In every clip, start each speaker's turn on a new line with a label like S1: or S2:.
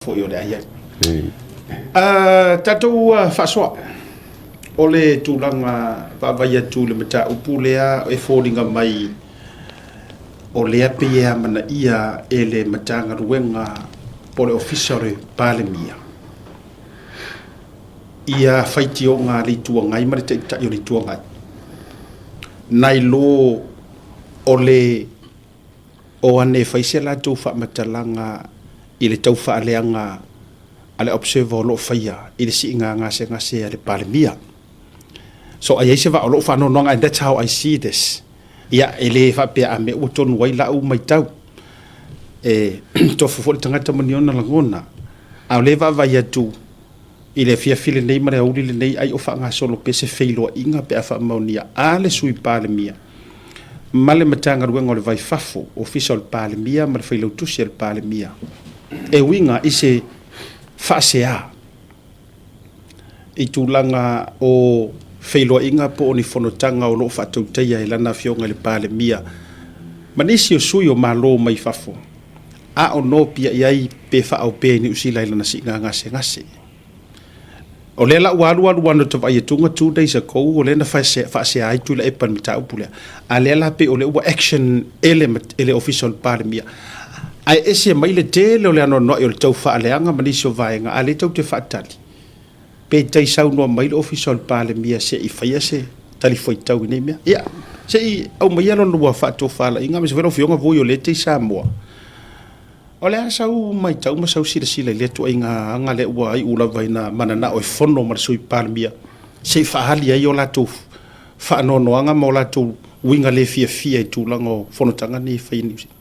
S1: Foi o le ai ai. Tatou faasoa o le tulaga vaavaai atu i le mataupu lea e foliga mai o lea pei e amanaia e le Matagaluega po o le Ofisa o le Palemia ia faitioga a le Itu Agai ma le Taitai o le Itu Agai nai lo o le o ane e fai se latou faamatalaga i le tau faaleaga a le Observer o lo o faia i le siiga gasegase a le Palemia. So, a i ai se vaa o lou faanoanoaga, and that's how I see this. Ia, e le faapea a mea ua tonu ai lau matau. E tofu foi le tagata ma ni ona lagona. A o lea e vaavaai atu i le afiafi lenei ma le aoauli lenei, ai o faagasolo pea se feiloaiga pe a faamaonia a le Sui Palemia ma le Matagaluega o le Va i Fafo, Ofisa o le Palemia ma le Failautusi a le Palemia, e uiga i se faasea i tulaga o feiloaiga po o ni fonotaga o lo o faatautaia e lana Afioga i le Palemia ma nisi o sui o Malo mai fafo, a o nopiai ai pe faaopea i Niu Sila i lana siiga gasegase. O lea la ua alu alu ana vaai atuga 2 days ago, o lea na faasea ai Tuilaepa i le mataupu lea. A lea la pei o lea ua action e le Ofisa o le Palemia. Ae ese mai le tele o le anoanoai o le tau faaleaga ma nisi o vaega, a lea tau te faatali. Pe tai saunoa mai le Ofisa o le Palemia se i faia se talifuaitau i nei mea. Ia, se i au mai lo lua faatofalaiga, ma se foi afioga voi o lea te i Samoa. O le a sau matau ma sau silasila i lea tuaiga aga lea ua iu lava ina mananao e fono ma le Sui Palemia se i faaali ai o latou faanoanoaga ma o latou uiga le fiafia i tulaga o fonotaga nei e fai i Niu Sila.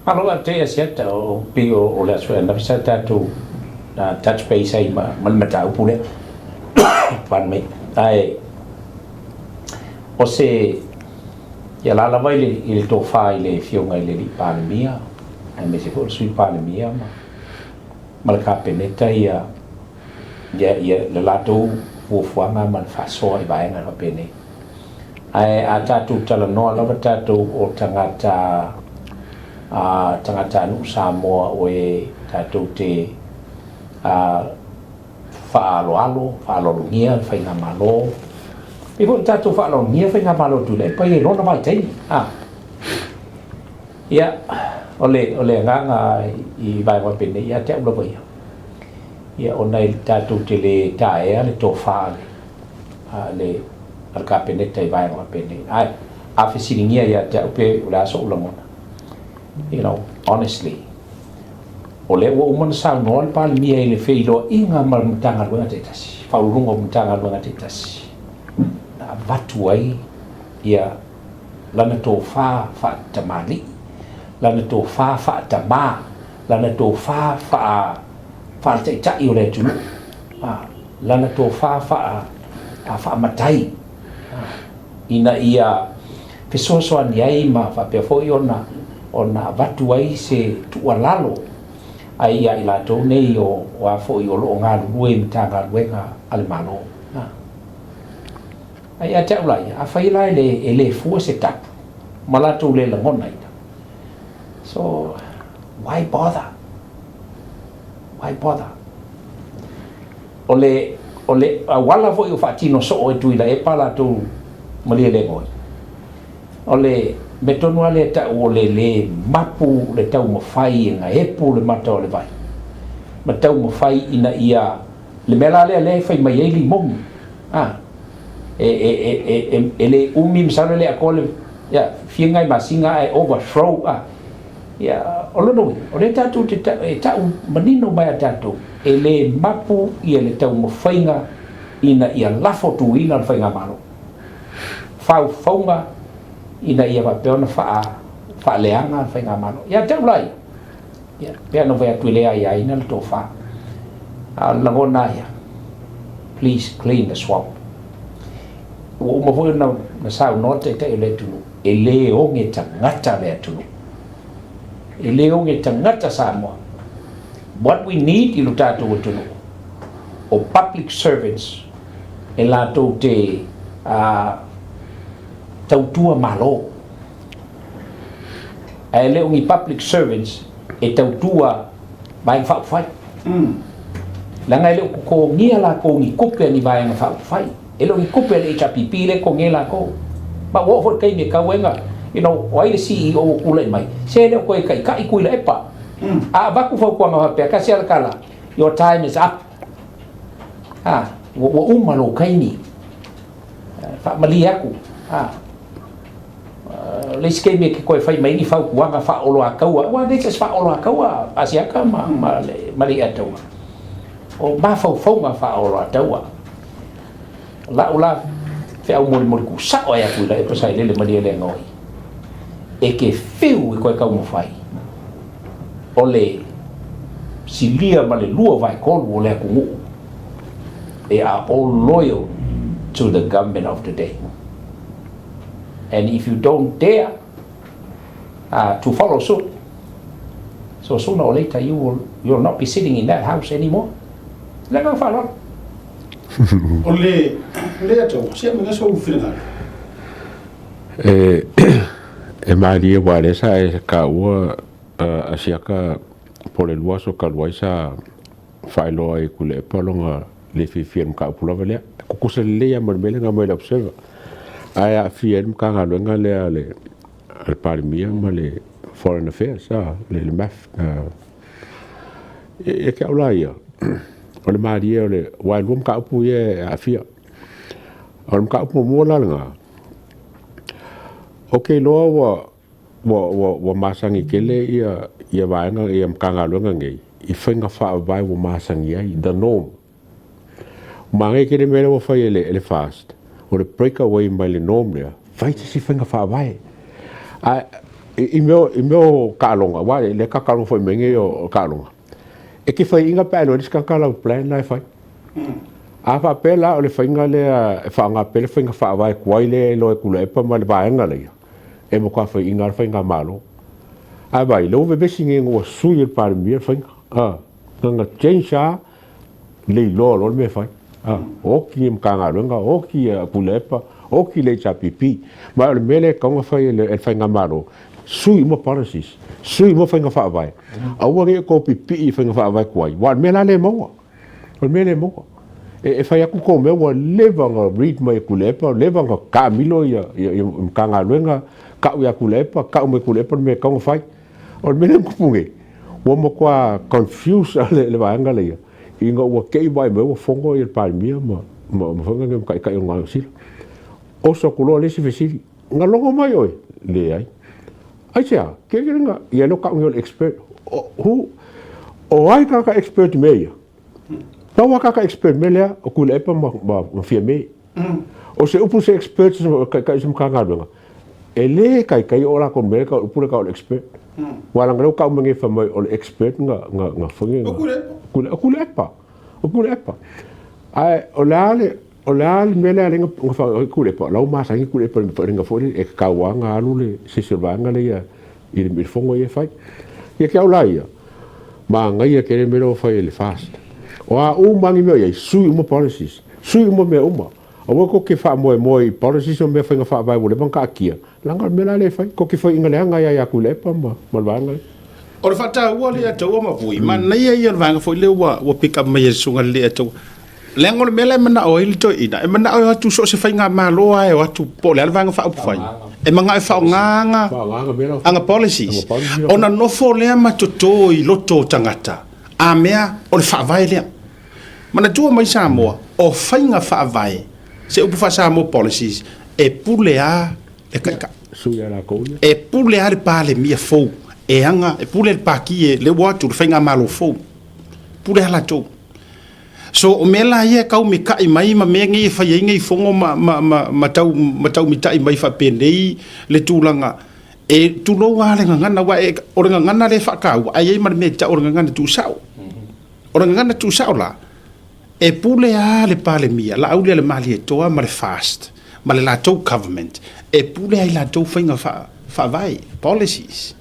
S2: Malo faafetai Asiata o pei o le aso ananafi sa tatou touch base ai ma le mataupu lea. Pardon me. Ae o se ia la lava i le tofa i le afioga i le alii Palemia aemaise foi o le Sui Palemia ma le Kapeneta ia le latou fuafuaga ma le faasoa i vaega faapenei. Ae a tatou talanoa lava tatou o tagata a tagatanuu Samoa o e tatou te faaaloalo faaaloalogia le faigamalo, pei foi ona tatou faaaloalogia faigamalo Tuilaepa ia i lona vaitaimi a ia o le agaga i vaega faapenei ia te au lava ia ona e tatou te le taea le tofa a le Kapeneta i vaega faapenei. Ae a fesiligia ia te au pe o le a so'u lagona, honestly, o lea ua uma ona saunoa le Palemia i le feiloaiga ma le Matagaluega taitasi, faauluuluga o Matagaluega taitasi, na avatu ai ia lana tofa faatamalii, lana tofa faatamā, lana tofa faaletaitai o le atunuu, lana tofa faamatai ina ia fesoasoani ai ma faapea foi ona avatu ai se tuualalo ai ia i latou nei o a foi o lo o galulue i Matagaluega a le Malo. Ae ia te au la ia, afai la e le fua se tapu ma latou le lagonaina, so why bother? Why bother? O le auala foi o faatino soo e Tuilaepa latou malielegaoi, o le mea tonu lava lea tau o le lē mapu le taumafai e gaepu le mata o le vai ma taumafai ina ia le mea la lea e fai mai ai limogi a e le umi masalo e le atoa le ia fia nai masina ae overthrow a. Ia, o lona uiga o lea tatou te e ta'u manino mai a tatou e lē mapu ia le taumafaiga ina ia lafo tuina le faigamalo faufauga ina ia faapea ona faaleaga le faigamalo. Ia te au la ia, ia pei ona fai atu e le aiaina le tofa, a o le lagona ia, please clean the swamp. Ua uma foi ona na saunoa le Taitai o le atunuu e lē oge tagata le atunuu, e lē oge tagata Samoa. What we need i lo tatou atunuu o public servants e latou te tautua Malo, ae le o ni public servants e tautua. Vaega Faaupufai. Leaga e le o totogia latou ni tupe a ni Vaega Faaupufai. E le o ni tupe a le HRPP lea e totogia ai latou. Ma ua oo foi i le taimi e tatau ai ona, you know, o ai le CEO ua tulai mai, se e le o toe taitai Tuilaepa. A avatu fautuaga faapea, tasi lava le tala, your time is up. A, ua uma lou taimi. Faamalie atu, a. O le isi taimi e te toe fai mai ai ni fautuaga faaoloataua, aua e leai se isi faaoloataua a Asiata ma, ma le, ma le Iataua. O mafaufauga faaoloataua. O lau la feau molimoli tuusao ai atu i Tuilaepa Sailele Malielegaoi, e te fiu e toe taumafai o le silia ma le 2/3 o le atunuu, they are all loyal to the government of the day. And if you don't dare to follow suit, so sooner or later you will, you will not be sitting in that house anymore. Le agaga faaaloalo.
S1: O le le atu, se me sou finagalo.
S3: E e malie aua lea sa e taua Asiata po o le 2 aso talu ai sa faailoa ai i Tuilaepa lona le fiafia i le mataupu lava lea. E tutusa lelei lava ma le mea lea na aumai e le Observer, ae aafia ai le Matagaluega lea a le Palemia ma le Foreign Affairs, le MAF. Ia te au la ia, o le malie o le, aua e 2 mataupu ia e aafia. O le mataupu muamua la lena, ou te iloa ua Ua masani tele ia vaega ia Matagaluega nei i faiga faavae ua masani ai, the norm. Ua manaia tele mea lea ua fai e le FAST, o le break away mai le norm lea, fai se isi faiga faavae. Ae i mea o taaloga, aua o lea e taaloga foi i mea nei o taaloga, e te faiaina pe a iloa e le isi tagata lau plan la e fai. A faapea la o le faiga lea e faaaoga pea le faiga faavae tuai lea e iloa e Tuilaepa ma le vaega lea, e matua faiaina lava le faigamalo. Ae vaai, lea ua vevesi nei ina ua sui e le Palemia le faiga, a, na ona change lava, le iloa loa le mea e fai. A, oti i Matagaluega, oti i Tuilaepa, oti i le HRPP. Ma o le mea lea e tatau ona fai e le faigamalo, sui uma policies, sui uma faiga faavae. Aua ne i outou pipii i faiga faavae tuai, aua o le mea la lea e maua. O le mea lea e maua. E fai atu tou mea ua leva ona read mai e Tuilaepa, ua leva ona taamilo ia Matagaluega, tau ia Tuilaepa, tau mai Tuilaepa le mea e tatau ona fai. O le mea lea e tupu nei, ua matua confuse le vaega lea ina ua te i vaai mai ua fono le Palemia ma faiga nei ma Taitai o Niu Sila. Oso atu loa le isi fesili, na logo mai oe? Leai. Aisea? Kei kei ia leo tau nei o le expert. Who? O ai tagata expert i mea ia? Pau lava tagata expert i mea lea, o Tuilaepa ma, ma, ma Fiame. O se upu se expert se taitai o se Matagaluega, e le taitai oo latou mea lea tau o le upu lea tau o le expert. Aua leaga o lea ua tau mai nei fai mai o le expert na, na, na fai na. O Tuilaepa. O Tuilaepa. Ae o le a le, o le a le mea lea na fai ai Tuilaepa, o la ua masani Tuilaepa i le faiga foi lea e tatau lava ona alu le se isi o le vaega lea i le fono ia e fai. Ia te au la ia, manaia tele le mea lea ua fai e le FAST. O a uma lava ni mea o i ai, sui uma policies, sui uma mea uma. Aua tou te faamoemoe i policies ma mea faiga faavae ua leva ona taatia, leaga o le mea la lea e fai, tou te faiaina leaga ai lava ia Tuilaepa ma le vaega lea.
S1: O le faataua lea taua ma vui, manaia ia o le vaega foi lea ua pick up mai e le susuga i le Alii Leaga o le mea la e manao ai le toeaina, e manao e o atu so o se faigamalo lava e o atu po o le a le Vaega Faaupufai, e manao e faaaoga aga, aga policies, ona nofo lea ma toto i loto o tagata, a mea o le faavae lea. Manatua mai Samoa, o faiga faavae, se upu faa-Samoa policies, e pule lava le taitai. E pule lava le Palemia fou, e aga, e pule le Pati lea ua o atu, le faigamalo fou. Pule lava latou. So o mea la ia e tau mita'i mai ma mea nei e fai ai nei fono ma, ma, ma, ma, tau, ma tau mita'i mai faapenei le tulaga e tulou lava le gagana, aua e, o le gagana lea e faataua, ae i ai ma le mea e tau o le gagana tuusao. O le gagana tuusao la, e pule lava le Palemia, Laaulialemalietoa ma le FAST ma le latou government, e pule ai latou faiga faavae, policies.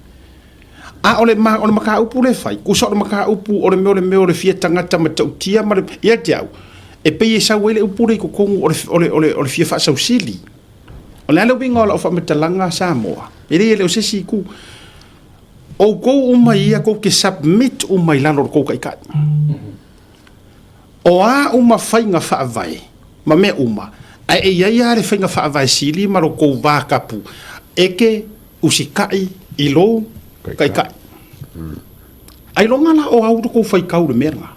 S1: A o le, o le mataupu lea e fai, tusa o le mataupu o le mea o le mea o le fia tagata matautia ma le, ia te au, e pei e sau ai le upu lea i totonu o le, o le, o le, o le fia faasausili. O le a le uiga o lau faamatalaga Samoa? E leai e le o se isi itu. Oukou uma ia kou te submit uma i lalo o le kou taitai. O a uma faiga faavae ma mea uma, ae e i ai lava le faiga faavae sili ma lo kou va kapu e te usitai i lou taitai. Ailoga la o au lo kou faitau i le mea lena.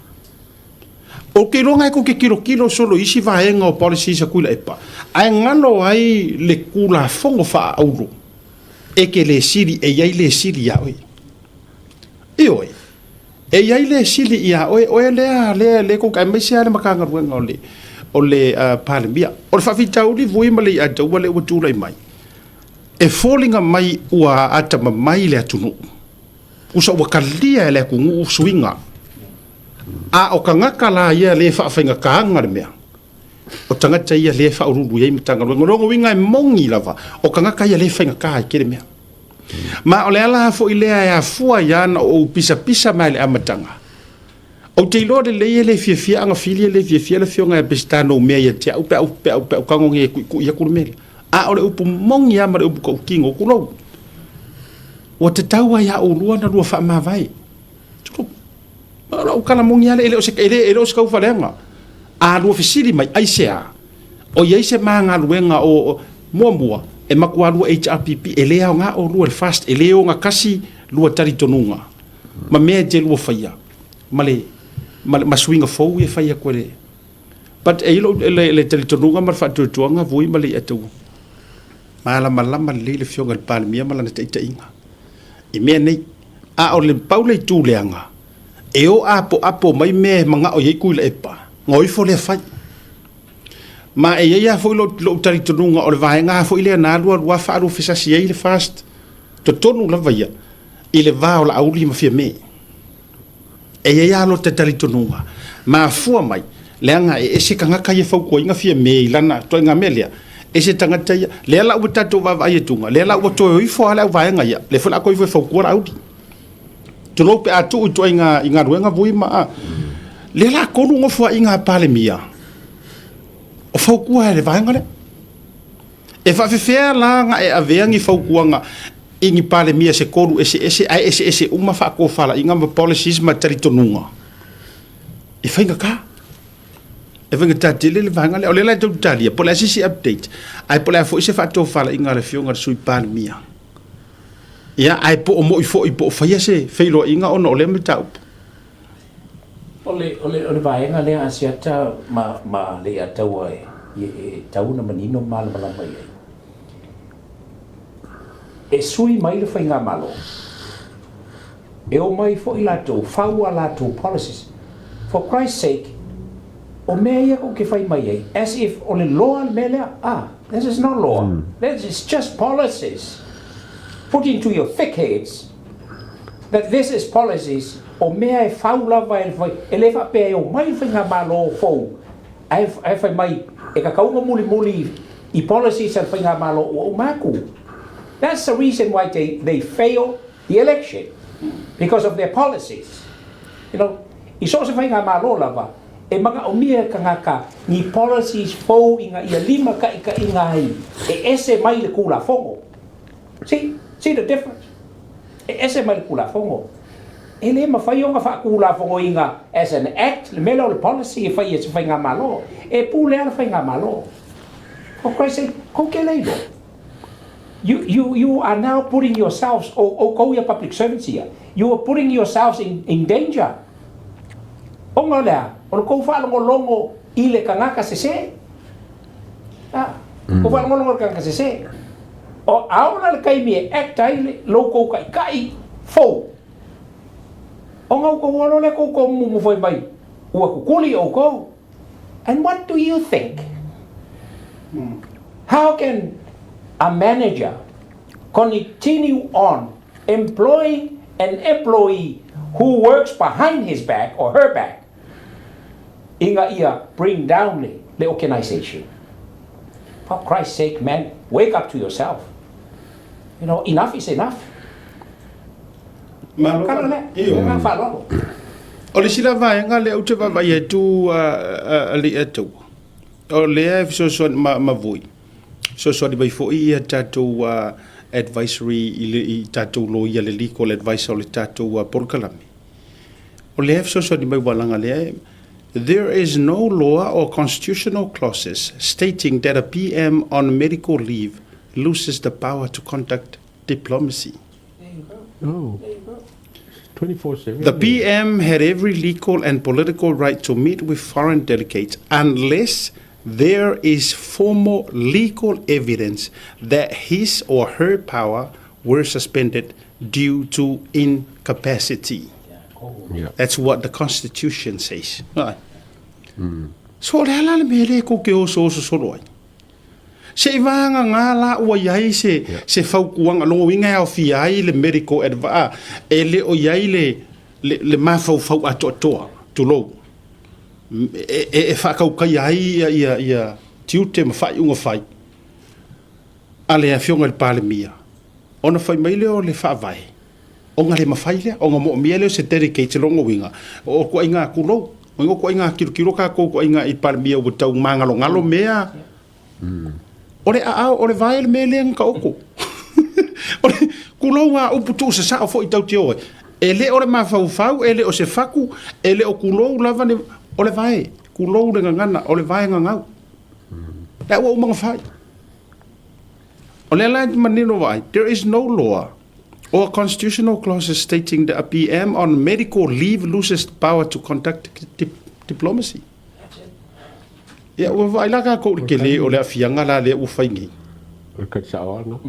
S1: Ou te iloa na e tou te tilotilo solo i isi vaega o policies a Tuilaepa, ae galo ai le Tulafono faaauro e te le sili e i ai le sili ia oe. Ioe, e i ai le sili ia oe, oe lea, lea, lea tou te, aemaise lava le Matagaluega o le, o le Palemia. O le faafitauli Vui ma Leiataua lea ua tulai mai, e foliga mai ua atamamai le atunuu. Tusa ua talia e le atunuu suiga. A o tagata la ia lea e faafaigataina le mea, o tagata ia lea e faauluulu i ai Matagaluega. O lona uiga e moni lava, o tagata ia lea e faigata ai tele mea. Ma o le ala foi lea e afua ai lava ona ou pisapisa mai i le amataga. Ou te iloa lelei e le fiafia Agafili e le fiafia le afioga ia Peseta Noumea ia te au pe a ou, pe a ou, pe a ou tago nei e tuitui atu le mea lea. A o le upu moni lava ma le upu tautino, tulou, Ua tatau lava ia oulua ona lua faamavae. Tulou. O lau tala moni lava lea, e le o se, e le, e le o se taufaleaga. A lua fesili mai, aisea? O i ai se ma galuega o, o, muamua, e matua lua HRPP, e le aoga oulua i le FAST, e le ogatasi lua talitonuga ma mea e te lua faia, ma le, ma, ma suiga fou ia e fai atu e le. But e i ai lou, le, le talitonuga ma le faatuatuaga, Vui ma Leiataua, Malamalama lelei le Afioga i le Palemia ma lana taitaiga i mea nei. A o le pau le itu leaga, e o apoapo mai mea e manao i ai Tuilaepa, ona o ifo lea fai. Ma e i ai lava foi lou talitonuga o le vaega lava foi lea na alu alu lava faaluafesasi ai le FAST, totonu lava ia i le va o Laauli ma Fiame. E i ai lava lota talitonuga, mafua mai, leaga e ese tagata ia e fautuaina Fiame i lana ituaiga mea lea, ese tagata ia, lea la ua tatou vaavaai atuga, lea la ua toe o ifo lava le auvaega ia, lea foi o le a toe ifo e fautua Laauli. Tulou pe a tuu i ituaiga i galuega vui ma a. Lea la tolu nofoaiga a Palemia o fautua e le vaega lea. E faafefea la ona e avea ni fautuaga i ni Palemia se tolu eseese ae eseese uma faatofalaiga ma policies ma talitonuga? E faigata. E faigata tele le vaega lea. O lea la e tou te talia, po o le a se isi update, ae po o le a foi se faatofalaiga a le Afioga i le Sui Palemia. Ia, ae po o moi foi po o faia se feiloaiga ona o lea mataupu.
S2: O le, o le, o le vaega lea Asiata ma, ma Leiataua e, e, e tau ona manino ma malamalama i ai. E sui mai le faigamalo, e omai foi latou, fau a latou policies. For Christ's sake, o mea ia kou te fai mai ai, as if o le law le mea lea. Ah, this is not law. This is just policies put into your thick heads that this is policies o mea e fau lava e le fai, e le faapea e omai le faigamalo fou ae, ae fai mai e tatau ona mulimuli i policies a le faigamalo ua uma atu. That's the reason why they, they fail the election because of their policies. You know, i so o se faigamalo lava, e manaomia e tagata ni policies fou ina ia limataitaiina ai e ese mai le Tulafono. See, see the difference? E ese mai le Tulafono. E le mafai ona faatulafonoina as an act le mea lea o le policy e fai e se faigamalo. E pule lava le faigamalo. For Christ's sake, kou te le iloa. You, you, you are now putting yourselves, o oukou ia public servants ia, you are putting yourselves in, in danger. Ona o le a? O le kou faalogologo i le tagata sese. A, kou faalogologo i le tagata sese. O, a oo la le taimi e act ai le, lou kou taitai fou, ona outou o loa lea kou tomumu fai mai, ua kukuli oukou. And what do you think? How can a manager continue on employing an employee who works behind his back or her back ina ia bring down le, le organisation? For Christ's sake, man, wake up to yourself. You know, enough is enough.
S1: Malo.
S2: Kala lea,
S1: Ioe.
S2: le agaga faaaloalo.
S1: O le isi la vaega lea ou te vaavaai atu a Leiataua, o lea e fesoasoani ma, ma Vui, fesoasoani mai foi ia tatou Advisory i le i tatou loia le legal adviser o le tatou polokalame. O lea e fesoasoani mai ua laga lea There is no law or constitutional clauses stating that a PM on medical leave loses the power to conduct diplomacy.
S2: There you go.
S3: Oh.
S2: There you go.
S3: 24/7.
S1: The PM had every legal and political right to meet with foreign delegates unless there is formal legal evidence that his or her power were suspended due to incapacity.
S3: Yeah.
S1: That's what the constitution says. Ai. So o le a la le mea lea kou te osooso solo ai? Seivaga la ua i ai se, se fautuaga, lona uiga e aofia ai le medical advice, e le o i ai le, le, le mafaufau atoatoa, tulou, e, e, e faatautaia ai ia, ia, ia tiute ma faaiuga fai a le Afioga i le Palemia, ona fai mai lea o le Faavae, ona le mafai lea, ona moomia lea o se delegate, lona uiga, o ituaiga, tulou, o ituaiga tilotilo tatou ituaiga i Palemia ua tau magalogalo mea. O le aao, o le vae le mea lea na taoto. O le, tulou a upu tuusasao foi tatou te o ai. E le o le mafaufau, e le o se fatu, e le o tulou lava le, o le vae, tulou le gagana, o le vae gagau. Lea ua uma ona fai. O lea la e manino vaai, there is no law or constitutional clauses stating that a PM on medical leave loses power to conduct diplomacy. Ia, ua vaai la tatou i le tele o le aafiaga la lea ua fai nei.
S3: O le kati sao lava lena.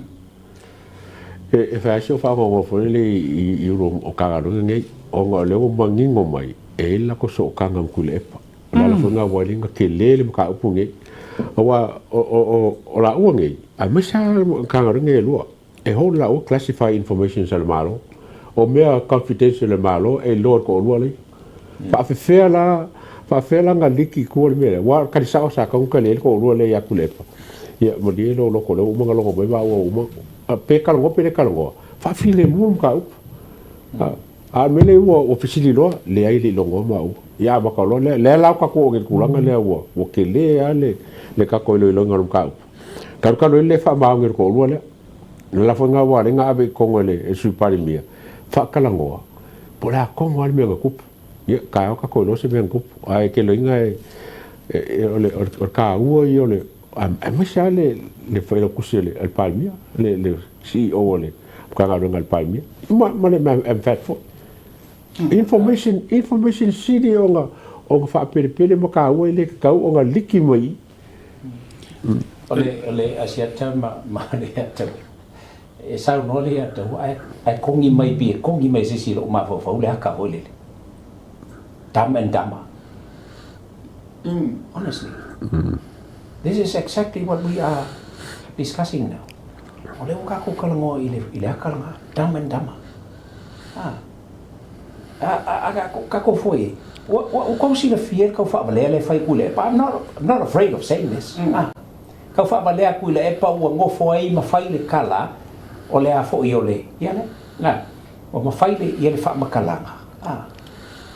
S3: E fai lava si ou faanoanoa foi lele i Ofisa o Matagaluega nei, ona o lea ua manino mai e i ai le latou sootaga ma Tuilaepa. O le ala foi lena ua ala ai ona tele le mataupu lenei. Aua o laua nei, aemaise lava Matagaluega nei e lua, e hold laua classified informations a le Malo. O mea confidential a le Malo e iloa e le toalua lea. Faafefea la, faafefea la ona liki i tua le mea lea? Aua o le tali sao sa tatau ona tali ai le toalua lea ia Tuilaepa, Ia, malie lou loto o lea ua uma ona logo mai maua ua uma. Pe talanoa pe le talanoa, faafilemu le mataupu. A o le mea lea ua fesili loa, leai e le i logoa maua. Ia amata loa lea, lea la ua tatou oo nei i le tulaga lea ua tele lava le tatou iloiloga o le mataupu. Talu talu ai le le faamaoni o le toalua lea. O le ala foi lena ua ala ai ona ave i totonu e le Sui Palemia, faatalanoa, po o le a tonu lava le mea na tupu. Ia, taeao tatou iloa se mea na tupu. Ae keloiga o le taua ia o le, aemaise lava le Failautusi a le Palemia, le CEO o le Matagaluega a le Palemia, ma le MFAT foi. Information, information sili ona faapelepele ma taua e le tatau ona liki mai i i.
S2: O le Asiata ma le Ataua, e saunoa le Ataua ae kogi mai pei e kogi mai e se isi i lou mafaufau le aka foi lele. Dumb and Dumber. Honestly. This is exactly what we are discussing now. O lea ua tatou talanoa i le aka lena, Dumb and Dumber. A tatou foi, ua tau silafia le tau faavalea lea e fai Tuilaepa. I'm not afraid of saying this. Tau faavalea Tuilaepa ua nofo ai ma fai le tala o le a foi o le, ia lea, na, ua mafai le, ia le faamatalaga, a,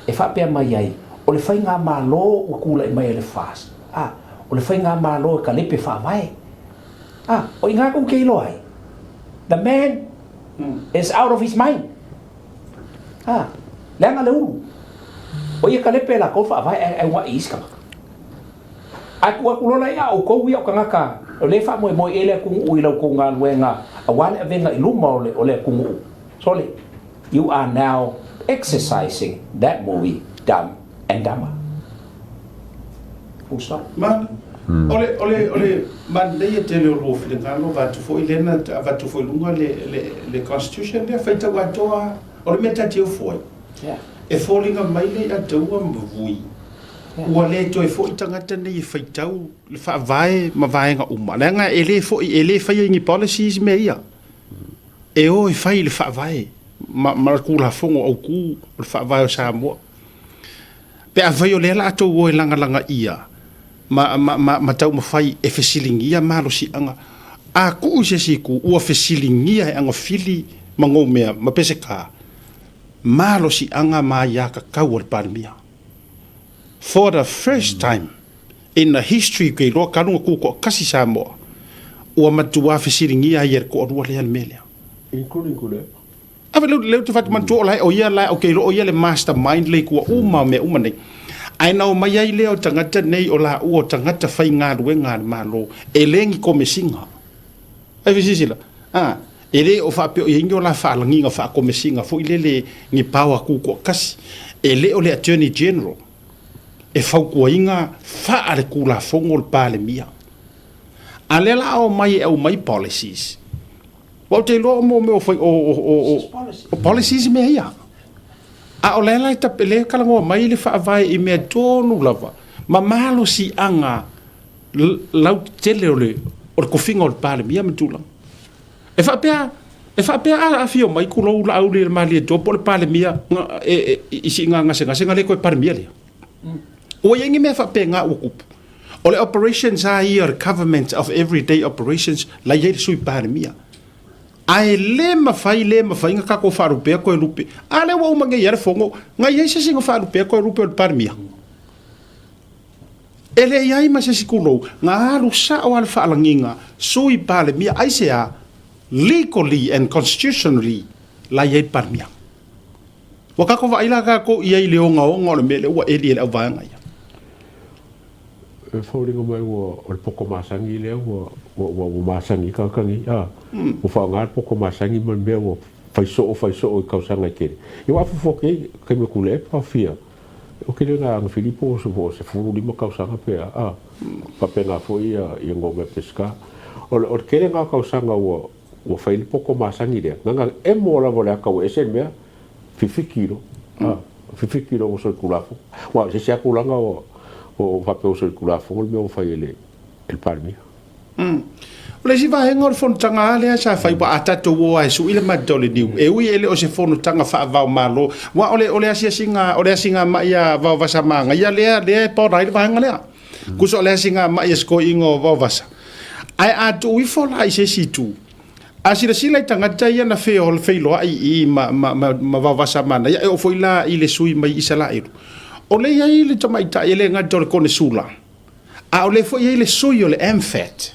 S2: e faapea mai ai, o le faigamalo ua tulai mai e le FAST, a, o le faigamalo e kalepe faavae. A, o i ina tou te iloa ai, the man is out of his mind. A, leaga le ulu. O ia kalepe e lakou faavae ae uaʻi i isi tagata. Ae tuu atu loa la ia outou ia o tagata o lea e faamoemoe i ai le atunuu i la outou galuega aua le avega i luma o le o le atunuu. Sole, you are now exercising that movie Dumb and Dumber. Full stop.
S1: Ma, o le, o le, o le manaia tele o lua finagalo avatu foi lea na avatu foi i luga le, le, le constitution lea, faitau atoa, o le mea ta te ofo ai.
S2: Yeah.
S1: E foliga mai le ia taua ma vui. Ua le toe foi tagata nei e faitau le faavae ma vaega uma, leaga e le foi, e le faia i ni policies mea ia. E o e fai le faavae ma, ma le Tulafono Autu o le Faavae o Samoa. Pe afai o lea la a tou o e lagalagaia ma, ma, ma, ma taumafai e fesiligia malosiaga, a tuu i se isi itu, ua fesiligia e agafili ma goumea ma Peseta malosiaga ma aiatatau a le Palemia. For the first time in the history ke iloa talu ona tutoatasi Samoa, Ua matuā fesiligia ai e le toalua lea le mea lea.
S3: Including Tuilaepa.
S1: Ave lea, lea ou te fai atu, manatua o la e, o ia la, ou te iloa o ia le mastermind le i tua uma o mea uma nei. Ae na omai ai lea o tagata nei o laua o tagata faigaluega a le Malo, e le ni komesiga. Ai foi silasila, a, e le o faapea o i ai ni o la faalagiga faakomesiga foi lele ni power tutoatasi. E le o le Attorney General e fautuaina faaletulafono le Palemia. A lea la a omai e aumai policies, aua ou te iloa o mea o fai, o, o, o, o, o policies mea ia. A o lea la e lea e talanoa mai le faavae i mea tonu lava ma malosiaga lautele o le o le tofiga o le Palemia ma tulaga. E faapea, e faapea a afio mai tulou Laauli i le Malietoa po o le Palemia e, e, i siiga gasegase na le toe Palemia lea. Ua i ai ni mea faapena ua tupu. O le operations lava ia o le government of everyday operations la i ai le Sui Palemia. Ae le mafai, le mafai na tatou faalupea Toelupe. A lea ua uma nei lava le fono, na i ai se isi na faalupea Toelupe o le Palemia? E le i ai ma se isi tulou, na alu sao lava le faalagiga Sui Palemia. Aisea? Legally and constitutionally la i ai le Palemia. Ua tatou vaai la tatou i ai i le ogaoga o le mea lea ua eli e le auvaega ia.
S3: E foliga mai ua o le poto masani lea ua ua ua masani ai tagata nei a ua faaaoga le poto masani ma le mea ua fai soo fai soo i tausaga e tele. Ia ua afuafua atu ai taimi o Tuilaepa o fia o tele na ana Filipo o se 15 tausaga pe a a faapena foi ia ia Nome Peseta. O le o le tele na o tausaga ua ua fai le poto masani lea, na ona emo lava o le ata ua ese le mea, fifiki loa, a, fifiki loa ua solitulafono. Aua o se isi lava tulaga ua ua faapea ua solitulafono le mea ua fai e le e le Palemia.
S1: O le isi vaega o le fonotaga lava lea sa fai, aua a tatou o lava e sui le mata o le niu, e ui e le o se fonotaga faava o Malo, aua o le o le asiasiga o le asigamai a Vaovasa Magaia lea lea e border ai le vaega lea. Tusa o le asigamai a si toeaina o Vaovasa. Ae a tuu ifo la i se isi itu, a silasila i tagata ia na feiloai i i ma, ma, ma, ma Vaovasa Manaia, e oo foi la i le sui mai Isalaelu, o lea e i ai le tamaitai e le gata o le Konesula, a o lea foi e i ai le sui o le MFAT.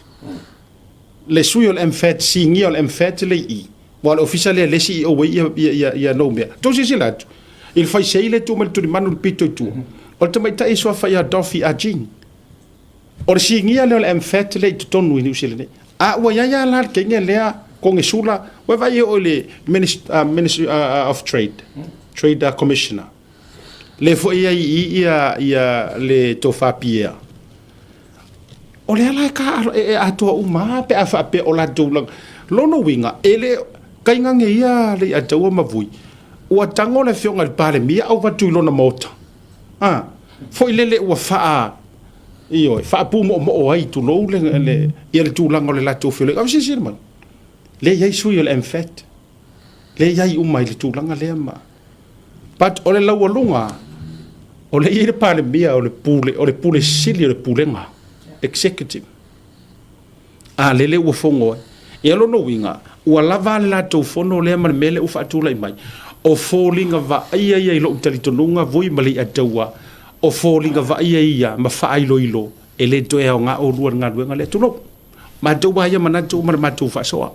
S1: Le sui o le MFAT, sinia o le MFAT le i i. Aua o le ofisa lea le CEO ai ia, ia, ia, ia nou mea. Tou silasila atu, i le faisei lea e tu mai le tulimanu i le pito i tua, o le tamaitai e suafa ia Dorothy Ah Jing. O le sinia lea o le MFAT lea i totonu i Niu Sila nei. A ua i ai lava la le teine lea konesula, ua e vaai e oo i le Ministry of Trade, Trade Commissioner. Lea foi e i ai i i ia, ia le Tofa Pierre. O lea la e, ka, e, e atoa uma lava pe a faapea o latou laga. Lona uiga, e le tainane ia le Ataua ma Vui, ua tago le afioga i le Palemia au avatu i lona maota. A, foi lele ua faa, ioe, faapumoomoo ai, tulou le, le, ia le tulaga o le latou feoloiga. Ae silasila mai, lea e i ai sui o le MFAT, lea e i ai uma i le tulaga lea ma... But o le laualuga, o lea e i ai le Palemia o le pule, o le pule sili o le pulega, executive. A lele ua fono ai. Ia lona uiga, ua lava le latou fono lea ma le mea lea ua faatulai mai. O foliga vaaia ia i lou talitonuga Vui ma Leiataua, o foliga vaaia ia ma faailoilo e le toe aoga oulua i le galuega lea. Tulou. Matou lava ia manatu ma le matou faasoa.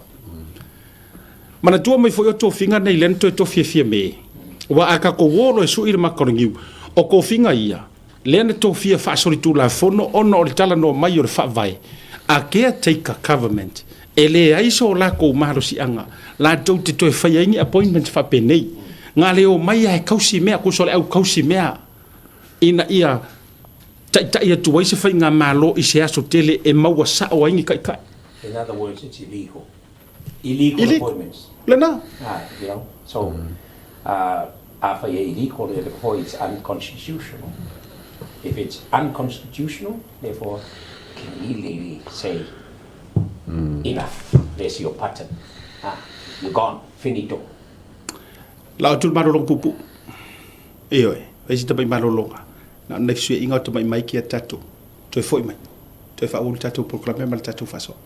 S1: Manatua mai foi o tofiga nei lea na toe tofi e Fiame. Aua a tatou o loa e sui le mata o le niu, o tofiga ia lea na tofia faasolitulafono ona o le talanoa mai o le Faavae a caretaker government, e leai so latou malosiaga latou te toe faia ai ni appointments faapenei. Na le omai lava e tausi mea, tusa o le au tausi mea ina ia taitai atu ai se faigamalo i se aso tele e maua sao ai ni taitai.
S2: In other words, it's illegal. Illegal appointments.
S1: Lena.
S2: Ah, you know, so, afai e illegal, therefore it's unconstitutional. If it's unconstitutional, therefore, can legally say, enough, there's your pattern. Ah, you're gone, finito.
S1: Lao atu le malologa puupuu. Ioe, fai si tamai malologa. Na o nai fesuiaiga o tamai maiki a tatou. Toe foi mai. Toe faaulu le tatou polokalame ma le tatou faasoa.